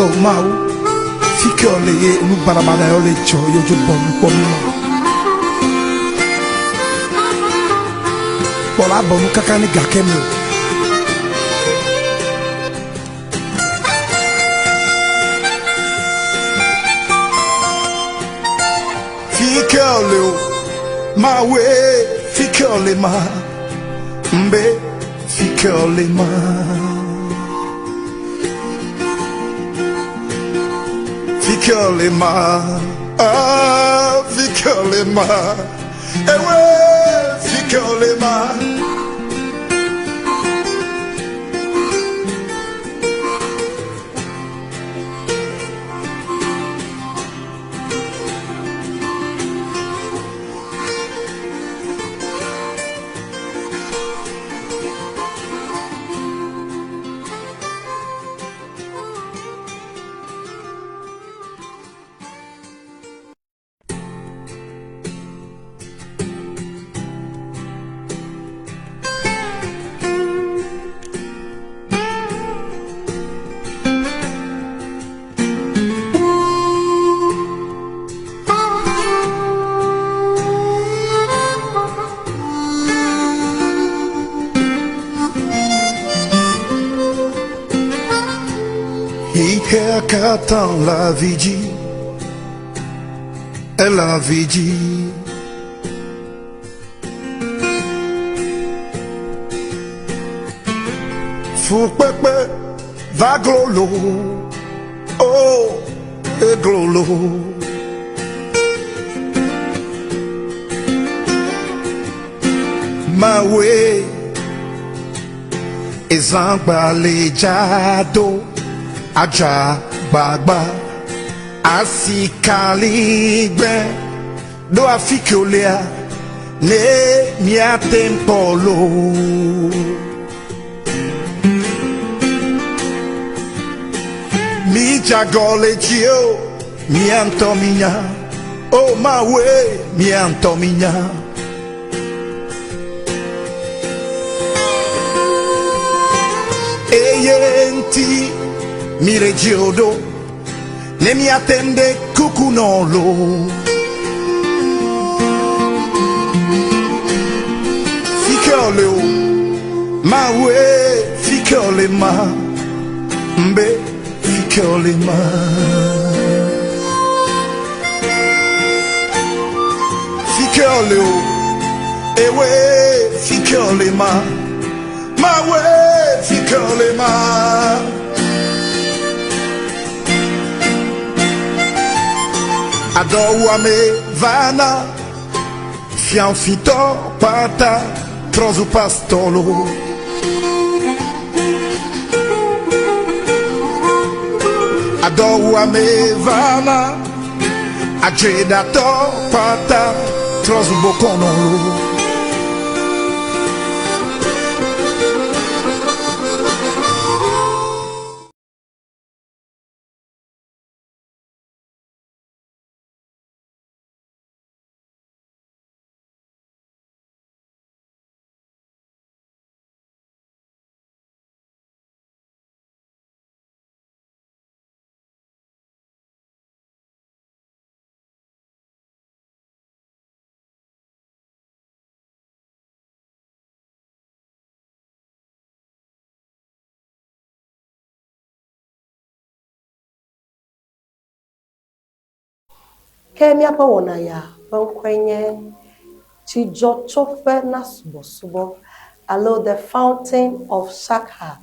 O Mawu, fi ke wòle ye nu baɖabaɖa yawo le dzɔ ye wodzo bɔ nu kpɔ mí ma. Kpɔ la bɔ nu kaka ne gake me o. Fi ke wòle o, Mawue, fi ke wòle ma, mbe fi ke wòle ma. Fi ke wòle ma, ah, fi ke wòle ma, ewe, fi ke wòle ma. Xexea katã le avi dzi, ele avi dzi. Fukpekpe va glolo, oh, eglolo. Mawe ezãgbalẽ dzado adza gbagba asikaligbe ɖo afi ke wolea ne míate ŋu kpɔ loo. Mídze agɔ le dzi o, mía ŋutɔ mínya. O Mawue, mía ŋutɔ mínya. Eye ŋuti míle dzi o ɖo, ne míate ŋu ɖe kuku nɔ loo. Fi ke wòle o, Mawue, fi ke wòle ma, mbe fi ke wòle ma. Fi ke wòle o, ewe, fi ke wòle ma, Mawue, fi ke wòle ma. Adɔwuame vana, fiafitɔ kpata trɔ zu pastɔlo. Adɔwuame vana, adzeɖatɔ kpata trɔ zu bokɔnɔlo. Ke míaƒe wɔna ya ƒe ŋkɔe nye Tsidzɔtsoƒe na Subɔsubɔ alo The Fountain of Shakha.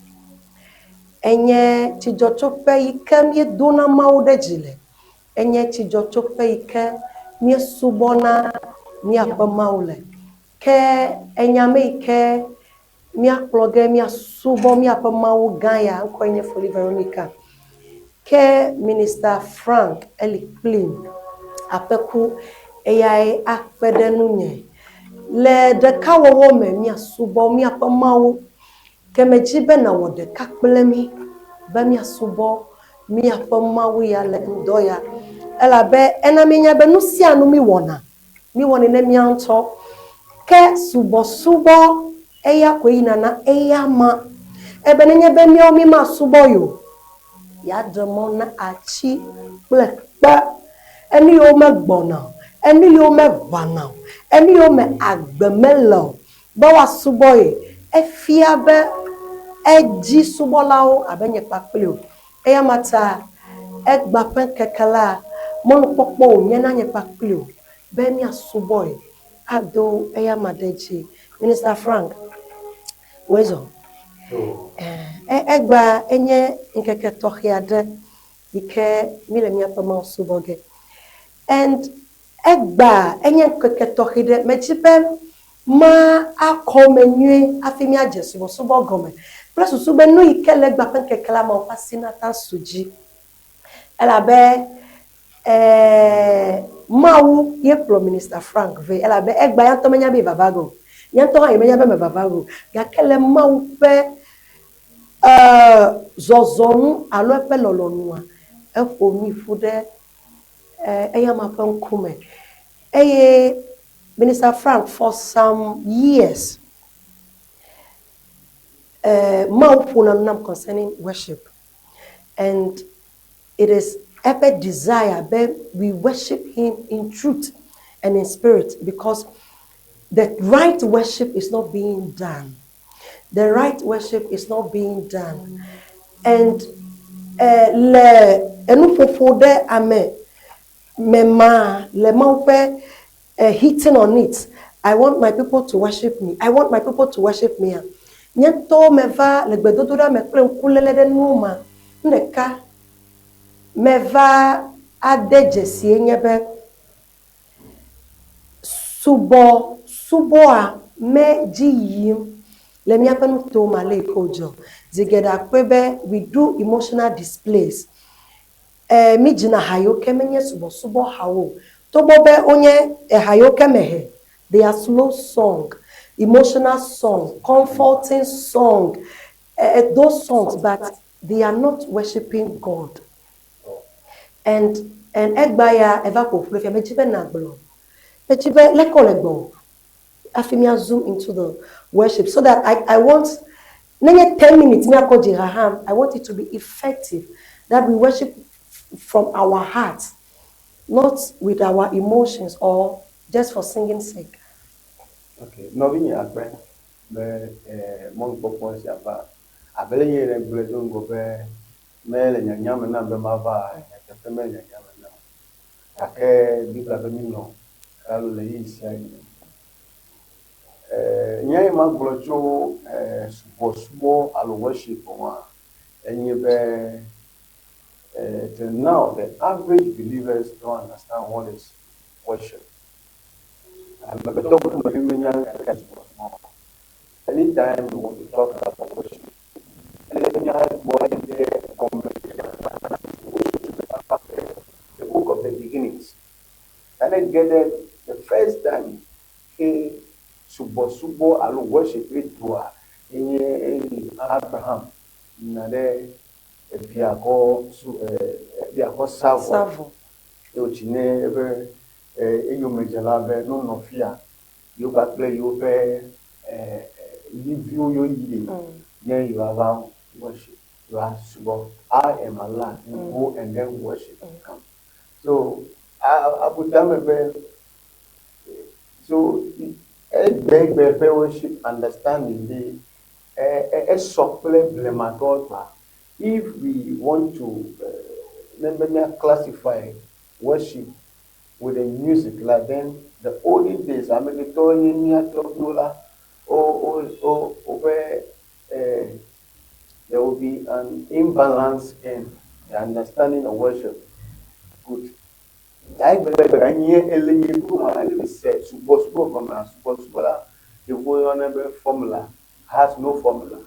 Enye tsidzɔtsoƒe yi ke míedona Mawu ɖe dzi le. Enye tsidzɔtsoƒe yi ke míesubɔna míaƒe Mawu le. Ke enya me yi ke Míakplɔ ge míasubɔ míaƒe Mawu gã ya, ŋkɔe nye Foli Veronica. Ke Minista Frank eli kplim. Aƒeku, eyae akpe ɖe ŋunye. Le ɖekawɔwɔ me míasubɔ míaƒe Mawu. Ke medzi be nàwɔ ɖeka kple mí be míasubɔ míaƒe Mawu ya le ŋdɔ ya. Elabe ena míenya be nu sia nu míwɔna, Míwɔnɛ ne mía ŋutɔ. Ke subɔsubɔ eya koe yina na eyama. Ebe nenye be míawo mímasubɔ ye o. yeaɖe mɔ na atsi kple kpe, enu yiwo megbɔna o, enu yiwo meʋãna o, enu yiwo me agbe mele o be woasubɔ ye. Efia be edzi subɔlawo abe nye kpakpli o. Eya ma ta egbea ƒe ŋkeke la, mɔnukpɔkpɔ wònye na nye kpakpli o be míasubɔe ado eyama ɖe dzi. Minister Frank, wòe zɔ. Egbea enye ŋkeke tɔxɛ aɖe yi ke míle míaƒe Mawu subɔ ge. And egbea enye ŋkeke tɔxɛ ɖe. Medzi be ma akɔ eme nyuie hafi míadze subɔsubɔ gɔme kple susu be nu yi ke le egbea ƒe ŋkeke la me woƒe asi nata su dzi. Elabe eh, Mawu ye kplɔ Minister Frank vɛ elabe egbea ya ŋutɔ menya be yevava ge o. Nye ŋutɔ hã nyemenya be mevava ge o. Gake le Mawu ƒe eh, zɔzɔ nu alo eƒe lɔlɔ̃nua, eƒo mí ƒu ɖe eh, eyama ƒe ŋkume. Eye Minister Frank, for some years, Mawu ƒona nu nam concerning worship. And it is eƒe desire be we worship him in truth and in spirit because the right worship is not being done. The right worship is not being done. And le enuƒoƒo ɖe ame me ma le Mawu ƒe hitting on it. I want my people to worship me. I want my people to worship me. Nye ŋutɔ meva le gbedodoɖa me kple ŋkuléle ɖe nuwo ma. Nu ɖeka meva ade dzesie nye be subɔsubɔa me dzi yim le míaƒe nuto me ale yi ke wòdzɔ. Zi geɖe akpɔe be we do emotional displays. Mi dzina ha yiwo ke menye subɔsubɔ hawo o. Togbɔ be wonye eha yiwo ke me he, they are slow song, emotional song, comforting song, those songs, but they are not worshiping God. And and egba ya eva ƒo ƒu ɖe fia, medzi be nagblɔ. Medzi be leke wòle gbɔ hafi mía zoom into the worship so that I want nenye 10 minutes míakɔ dzi ha hã, I want it to be effective that we worship from our heart, not with our emotions or just for singing sake. Okay, nɔvinye akpe be mɔnukpɔkpɔ sia va. Abe le nye ene gblɔe do ŋgɔ be mele nyanya me nam be mava, nyateƒe mele nyanya me nam. Gake Biblia be minɔ klalo le ɣeyiɣi sia ɣi me. Nya yi magblɔ tso subɔsubɔ alo worship ŋua, enye be till now the average believers don't understand what is worship. Amegbetɔ ƒomevi menya nu ka subɔsubɔ. Anytime we want to talk about worship, ele be míagbɔ ɖe gɔme the book of the beginnings. Ne ge ɖe the first time ke subɔsubɔ alo worship doa enye eyi Abraham yina ɖe evia kɔ su evia kɔ sa vɔ. Sa vɔ. Eye wòtsi ne eƒe eyomedzela be nonɔ fia yewo kpakple yewoƒe nyiviwo yewo yi ne yewoava worship, yewoasubɔ. I am Allah, you go and then worship. Come. So abu tame be so egbegbe ƒe worship understanding be esɔ kple blematɔwo ta. If we want to ne be mía classify worship with the music la, then the olden days amegbetɔwo nye mía tɔgbuiwo la, wo wo wo woƒe there will be an imbalance in the understanding of worship. Good. Ta egbegbe nye ele nye gome ele se subɔsubɔ gɔmea, subɔsubɔ la yevuwo yɔnɛ be formula has no formula.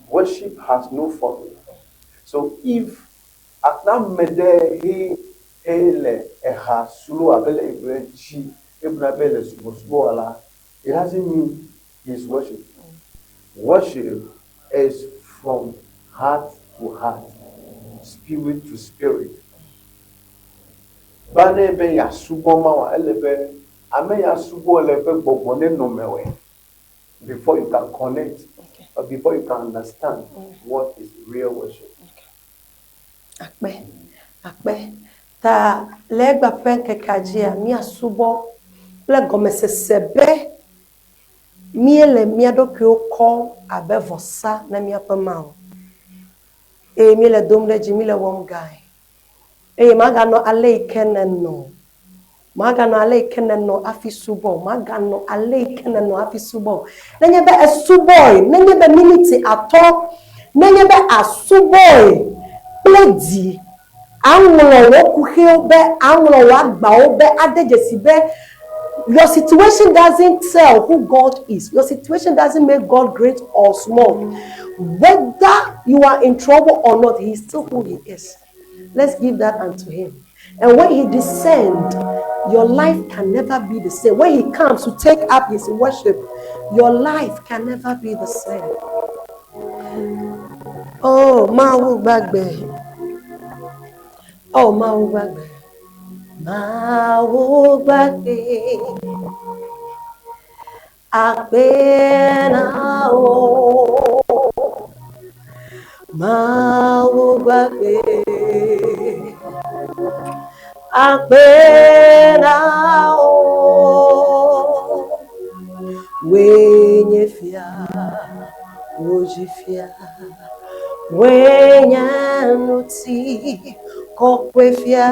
Worship has no formula. So if ame ɖe he he le eha slow abe le egblɔe dzi egblɔna be le subɔsubɔ la, it doesn't mean he is worship. Worship is from heart to heart, spirit to spirit. Ba ne be yeasubɔ Mawua, ele be ame ya subɔ le eƒe gbɔgbɔ nenɔ mewɔe before you can connect or before you can understand what is real worship. Akpe, akpe. Ta le egbea ƒe ŋkekea dzia, míasubɔ kple gɔmesese be míele mía ɖokuiwo kɔm abe vɔsa na míaƒe Mawu. Eye míele dom ɖe edzi, míele wɔm gãe. Eye maganɔ ale yi ke nènɔ o. Maganɔ ale yi ke nènɔ hafi subɔ o. Maganɔ ale yi ke nènɔ hafi subɔ o. Nenye be èsubɔe, nenye be miniti atɔ̃, nenye be àsubɔe kple dzi, aŋlɔ wò kuxiwo be, aŋlɔ wò agbawo be, ade dzesi be your situation doesn't tell who God is. Your situation doesn't make God great or small. Whether you are in trouble or not, He is still who He is. Let's give that unto Him. And when He descends, your life can never be the same. When He comes to take up His worship, your life can never be the same. Oh, Mawu gbagbe. Oh, Mawu gbagbe. Mawu gbagbe. Akpe na wò. Mawu gbagbe. Akpe na wò. Wòe nye fia, wò dzi fia. Wòe nye ŋuti kɔkɔe fia.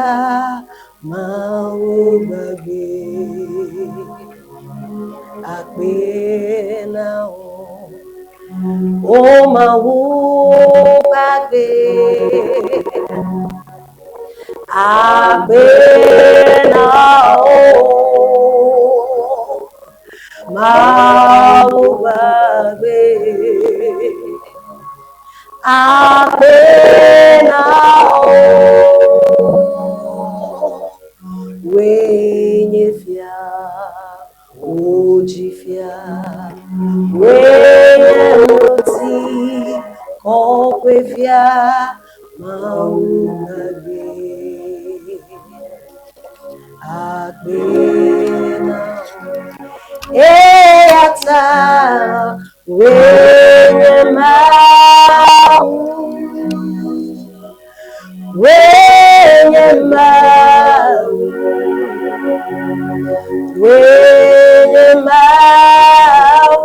Mawu gbagbe. Akpe na wò. O Mawu gbagbe. Akpe na wò. Mawu gbagbe. Akpe na wò. Wòe nye fia, wò dzi fia. Wòe nye ŋuti kɔkɔe fia, Mawu gbagbe. Akpe na wò. Eya ta wòe nye Mawu. Wòe nye Mawu. Wòe nye Mawu.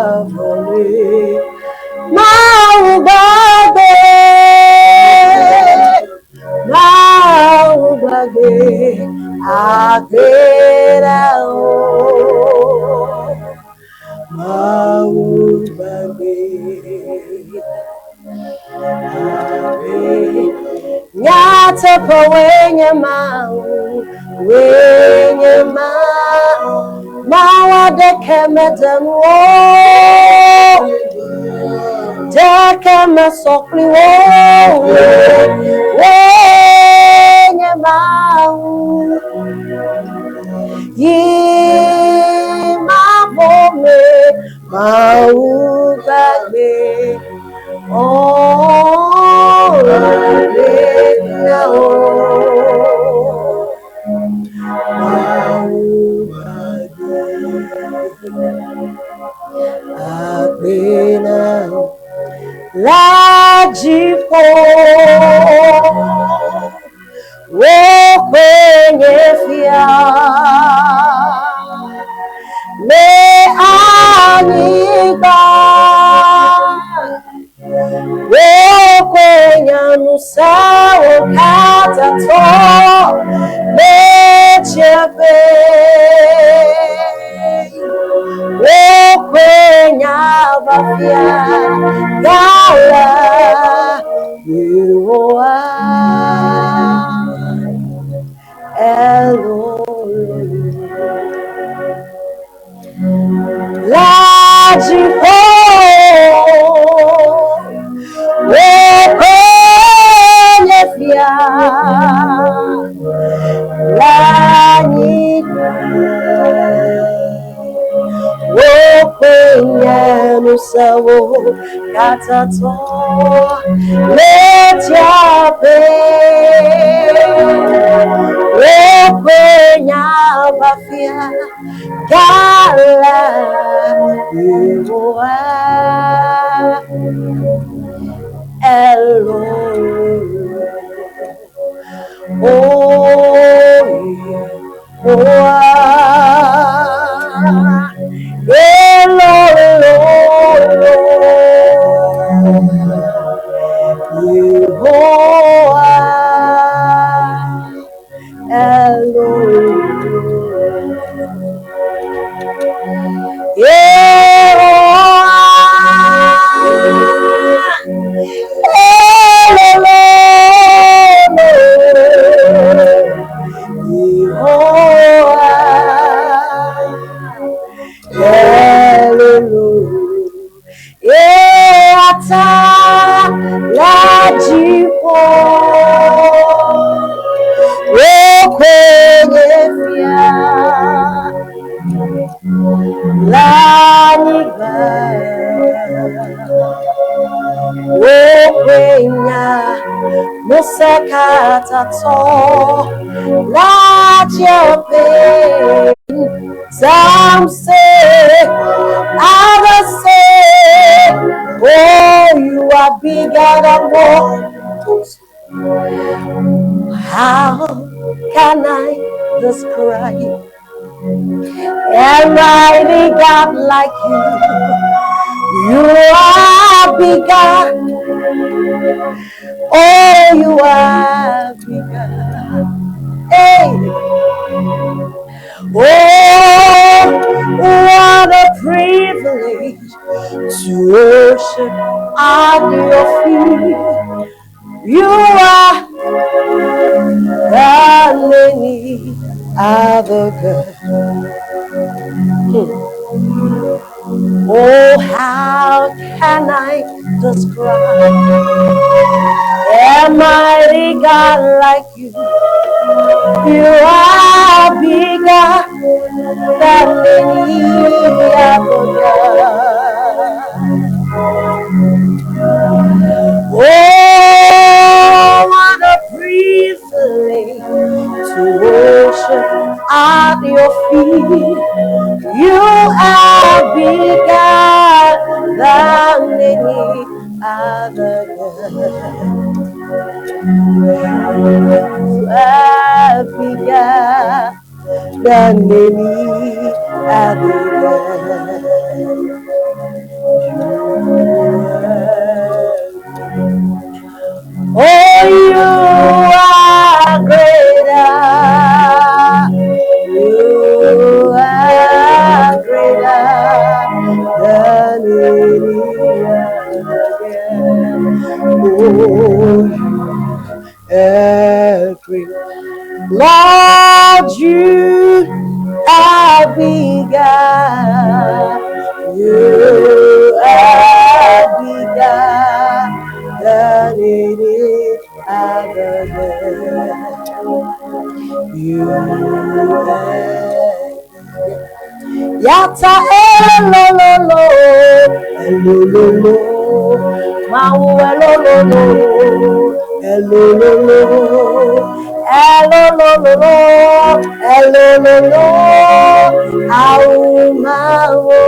Imavɔle. Mawu gbagbe. Mawu gbagbe. Akpe na wò. Mawu gbagbe. Akpe. Nyateƒe wòe nye Mawu, wòe nye Mawu. Mawu aɖeke mede ŋuwò o. Ɖeke mesɔ kpli wò o. Wòe nye Mawu. Yi mavɔ me, Mawu gbagbe. Oh, na wò. Mawu gbagbe. Akpe na wò. Le dziƒo. Wò koe nye fia le anyigba. Wò koe nye ŋusẽwo katã tɔ le tsiẽƒe. Wò koe nye aʋafia gã la. Yehowa Elolo. Le dziƒo, wò koe nye fia le anyigba. Wò koe nye ŋusẽwo katã tɔ le tsiaƒe. Wò koe nye aʋafia gã la, Yehowa. Elolo. Oh, Yehowa. Elolo. Yehowa. Elolo. L'anyigba woƒe nya ŋusẽkatãtɔ la dziaƒe. Some say, others say, oh, you are bigger than what. How can I describe a mighty God like you? You are bigger. Oh, you are bigger. Hey. Oh, what a privilege to worship at your feet. You are than any other God. Oh, how can I describe a mighty God like you? You are bigger than any other God. Oh, what a privilege to worship at your feet. You are bigger than any other God. You are bigger than any other God. Oh, you are greater. You are greater than any other God. Oh, you are great. Lord, you are bigger. You are bigger than any other God. You are Yata elololo, elololo, mawu elololo, elololo, elololo, elololo, awu mawu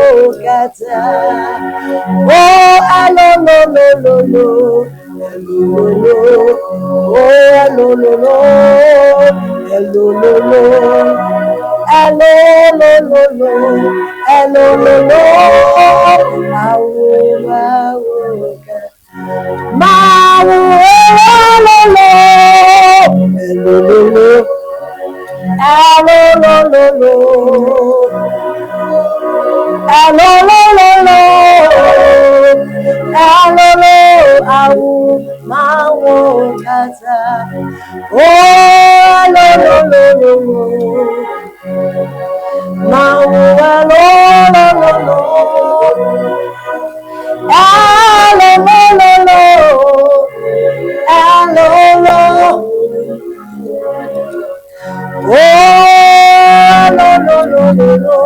kata. Oh, elolololo, elololo, oh, elololo, elololo. Elololo, elololo, awu mawu kata. Mawu elololo, elololo, elololo, elololo, elolo, awu mawu kata. Oh, elololo, mawu elololo, elololo, elolo. Oh, lo, lo, lo, lo, lo.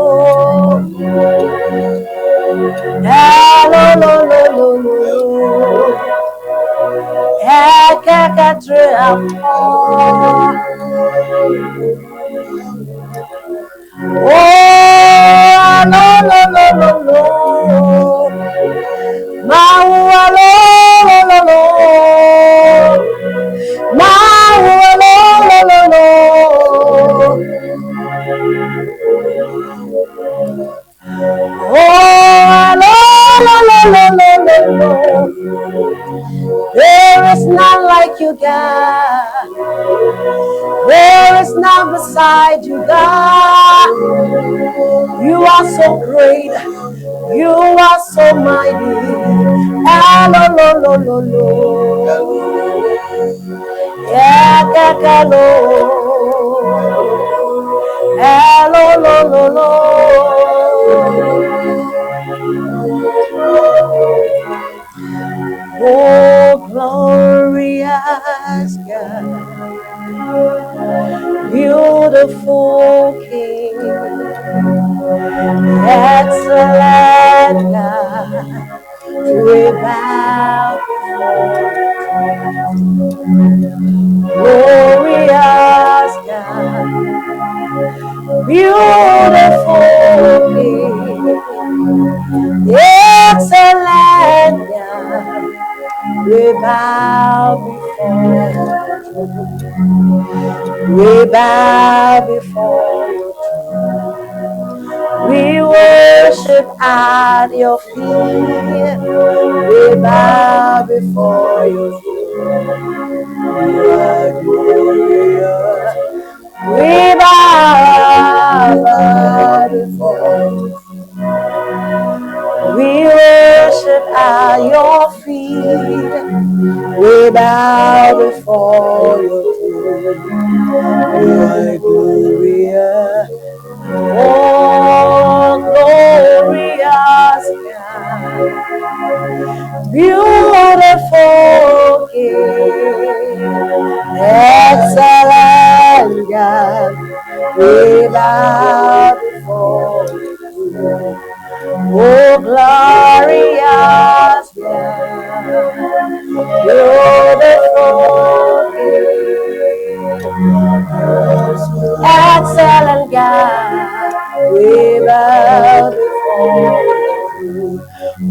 Lo, lo, lo, lo, lo, lo. Ekeke akọ. Oh, lo, lo, lo, lo, lo. Mawu, lo, lo, lo, lo. like you, God. There is none beside you, God. You are so great. You are so mighty. Elolololo. Ekekelo. Elolololo. Oh, glorious God, beautiful King, excellent God, we bow before glorious God, beautiful King, excellent God, we bow before your throne. We bow before your throne. We worship at your feet. We bow before your throne. You are glorious. We bow before you. We worship at your feet. We bow before your throne. You are glorious. Oh, glorious God, beautiful King, excellent God, we bow before you. Oh, glorious God, beautiful King, excellent God, we bow before you.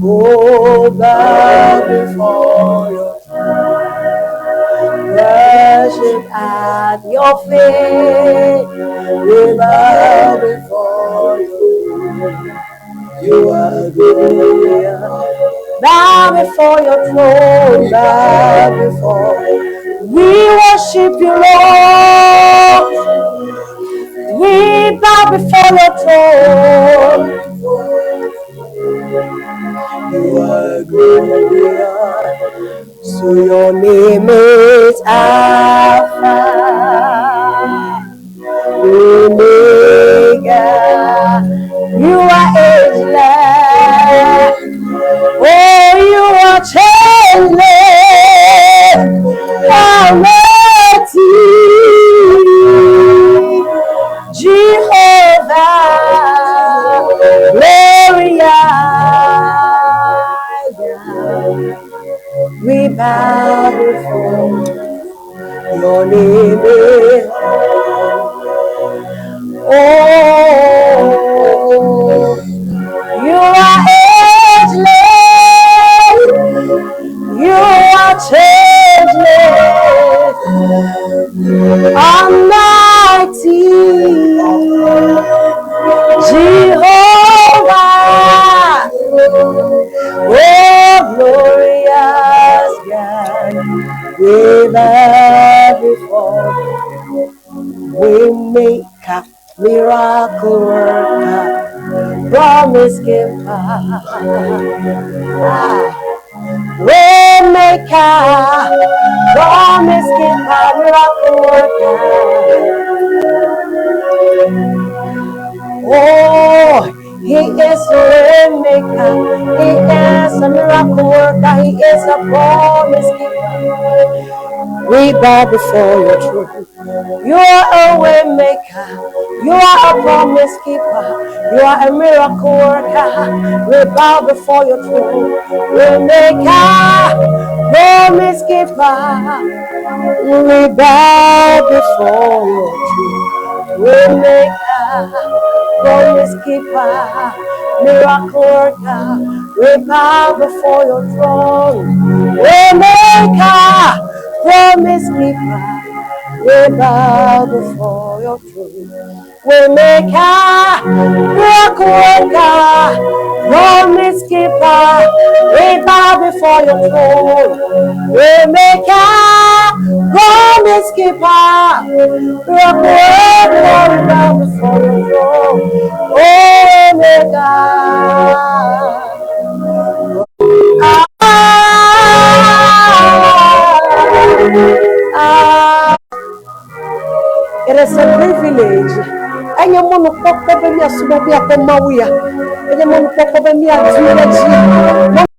Oh, bow before your throne. Worship at your feet. We bow before you. You are glorious. Bow before your throne. Bow before. We worship you, Lord. We bow before your throne. You are glorious. So your name is Alpha, Omega. You are ageless. Oh, you are changeless. Almighty Jehovah, glorious God. We bow before your name. Is Oh, you are ageless. You are changeless. Almighty Jehovah. Oh, glorious God, we bow before we make a miracle worker, promise keeper. We make a promise keeper, miracle worker. Oh, he is a way maker. He is a miracle worker. He is a promise keeper. We bow before your throne. You are a way maker. You are a promise keeper. You are a miracle worker. We bow before your throne. Way maker, promise keeper. We bow before your throne. Way maker, promise keeper, miracle worker. We bow before your throne. Way maker, promise keeper. We bow before your throne. We maker, miracle worker, promise keeper. We bow before before your throne. Waymaker, promise keeper, rock worthy, bow before your throne. Oh, Waymaker. Ah, ah. It is a privilege. Enye mɔnukpɔkpɔ be míasubɔ míaƒe Mawu ya. Enye mɔnukpɔkpɔ be míadui ɖe dzi.